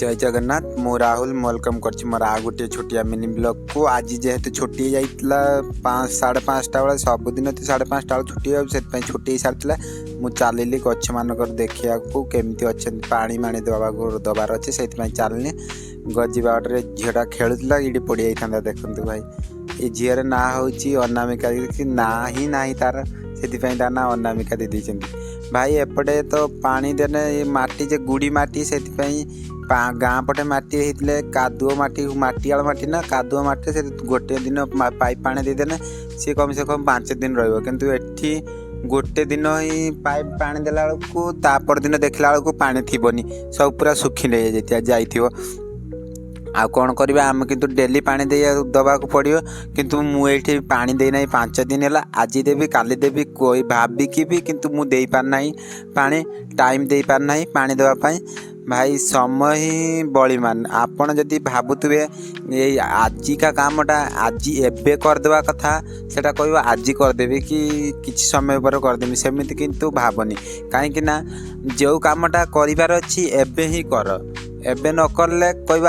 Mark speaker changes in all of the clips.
Speaker 1: ଜୟ ଜଗନ୍ନାଥ। ମୁଁ ରାହୁଲ, welcome କରୁଛି ମୋର ଆଉ ଗୋଟିଏ ଛୋଟିଆ ମିନି ବ୍ଲଗ୍କୁ। ଆଜି ଯେହେତୁ ଛୁଟି ହେଇଯାଇଥିଲା 5, 5:30 ବେଳେ, ସବୁଦିନ ତ 5:30 ବେଳେ ଛୁଟି ହେଇଯାଉଛି, ସେଥିପାଇଁ ଛୁଟି ହେଇସାରିଥିଲା। ମୁଁ ଚାଲିଲି ଗଛମାନଙ୍କର ଦେଖିବାକୁ କେମିତି ଅଛନ୍ତି, ପାଣି ମାଣି ଦେବାର ଅଛି, ସେଇଥିପାଇଁ ଚାଲିଲି। ଯିବା ବାଟରେ ଝିଅଟା ଖେଳୁଥିଲା, ଏଇଠି ପଡ଼ିଯାଇଥାନ୍ତା। ଦେଖନ୍ତୁ ଭାଇ, ଏ ଝିଅର ନାଁ ହେଉଛି ଅନାମିକା। କି ନାଁ ହିଁ ନାହିଁ ତାର, ସେଥିପାଇଁ ତା ନାଁ ଅନାମିକା ଦେଇ ଦେଇଛନ୍ତି। ଭାଇ, ଏପଟେ ତ ପାଣି ଦେଲେ ଏ ମାଟି ଯେ ଗୁଡ଼ି ମାଟି, ସେଥିପାଇଁ ଗାଁ ପଟେ ମାଟି ହେଇଥିଲେ କାଦୁଅ ମାଟି, ମାଟିଆଳ ମାଟି ନା, କାଦୁଅ ମାଟିରେ ସେ ଗୋଟେ ଦିନ ପାଇପ୍ ପାଣି ଦେଇଦେଲେ ସିଏ କମ୍ ସେ କମ୍ 5 ଦିନ ରହିବ। କିନ୍ତୁ ଏଠି ଗୋଟେ ଦିନ ହିଁ ପାଇପ୍ ପାଣି ଦେଲା ବେଳକୁ ତା ପରଦିନ ଦେଖିଲା ବେଳକୁ ପାଣି ଥିବନି, ସବୁ ପୁରା ଶୁଖି ଯାଇଥିବ। ଆଉ କ'ଣ କରିବା ଆମେ? କିନ୍ତୁ ଡେଲି ପାଣି ଦେଇ ଦେବାକୁ ପଡ଼ିବ। କିନ୍ତୁ ମୁଁ ଏଇଠି ପାଣି ଦେଇନାହିଁ 5 ଦିନ ହେଲା। ଆଜି ଦେବି, କାଲି ଦେବି କହି ଭାବିକି ବି କିନ୍ତୁ ମୁଁ ଦେଇପାରୁନାହିଁ ପାଣି, ଟାଇମ୍ ଦେଇପାରୁନାହିଁ ପାଣି ଦେବା ପାଇଁ। ଭାଇ, ସମୟ ହିଁ ବଳୀମାନ। ଆପଣ ଯଦି ଭାବୁଥିବେ ଏଇ ଆଜିକା କାମଟା ଆଜି ଏବେ କରିଦେବା କଥା, ସେଇଟା କହିବ ଆଜି କରିଦେବି କି କିଛି ସମୟ ପରେ କରିଦେବି, ସେମିତି କିନ୍ତୁ ଭାବନି। କାହିଁକି ନା ଯେଉଁ କାମଟା କରିବାର ଅଛି ଏବେ ହିଁ କର। ଏବେ ନ କଲେ କହିବ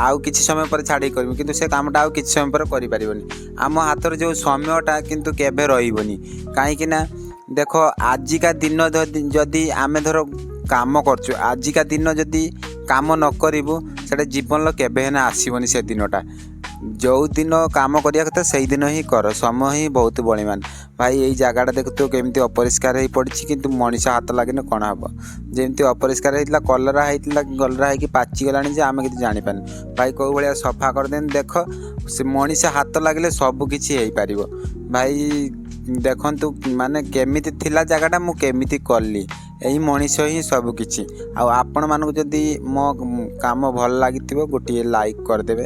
Speaker 1: ଆଉ କିଛି ସମୟ ପରେ ଛାଡ଼ିକି କରିବି, କିନ୍ତୁ ସେ କାମଟା ଆଉ କିଛି ସମୟ ପରେ କରିପାରିବନି। ଆମ ହାତରେ ଯେଉଁ ସମୟଟା କିନ୍ତୁ କେବେ ରହିବନି। କାହିଁକି ନା ଦେଖ, ଆଜିକା ଦିନ ଯଦି ଆମେ ଧର କାମ କରୁଛୁ, ଆଜିକା ଦିନ ଯଦି କାମ ନ କରିବୁ, ସେଇଟା ଜୀବନର କେବେ ହେଲେ ଆସିବନି ସେ ଦିନଟା। ଯେଉଁ ଦିନ କାମ କରିବା କଥା ସେଇଦିନ ହିଁ କର। ସମୟ ହିଁ ବହୁତ ବଳୀମାନ। ଭାଇ, ଏଇ ଜାଗାଟା ଦେଖୁଥିବ କେମିତି ଅପରିଷ୍କାର ହେଇ ପଡ଼ିଛି। କିନ୍ତୁ ମଣିଷ ହାତ ଲାଗିଲେ କ'ଣ ହେବ? ଯେମିତି ଅପରିଷ୍କାର ହେଇଥିଲା, କଲରା ହେଇଥିଲା, କଲରା ହେଇକି ପାଚିଗଲାଣି ଯେ ଆମେ କିଛି ଜାଣିପାରୁନୁ। ଭାଇ, କେଉଁ ଭଳିଆ ସଫା କରିଦେନି ଦେଖ। ସେ ମଣିଷ ହାତ ଲାଗିଲେ ସବୁ କିଛି ହେଇପାରିବ। ଭାଇ, ଦେଖନ୍ତୁ, ମାନେ କେମିତି ଥିଲା ଜାଗାଟା, ମୁଁ କେମିତି କଲି। ଏଇ ମଣିଷ ହିଁ ସବୁ କିଛି। ଆଉ ଆପଣମାନଙ୍କୁ ଯଦି ମୋ କାମ ଭଲ ଲାଗିଥିବ, ଗୋଟିଏ ଲାଇକ୍ କରିଦେବେ।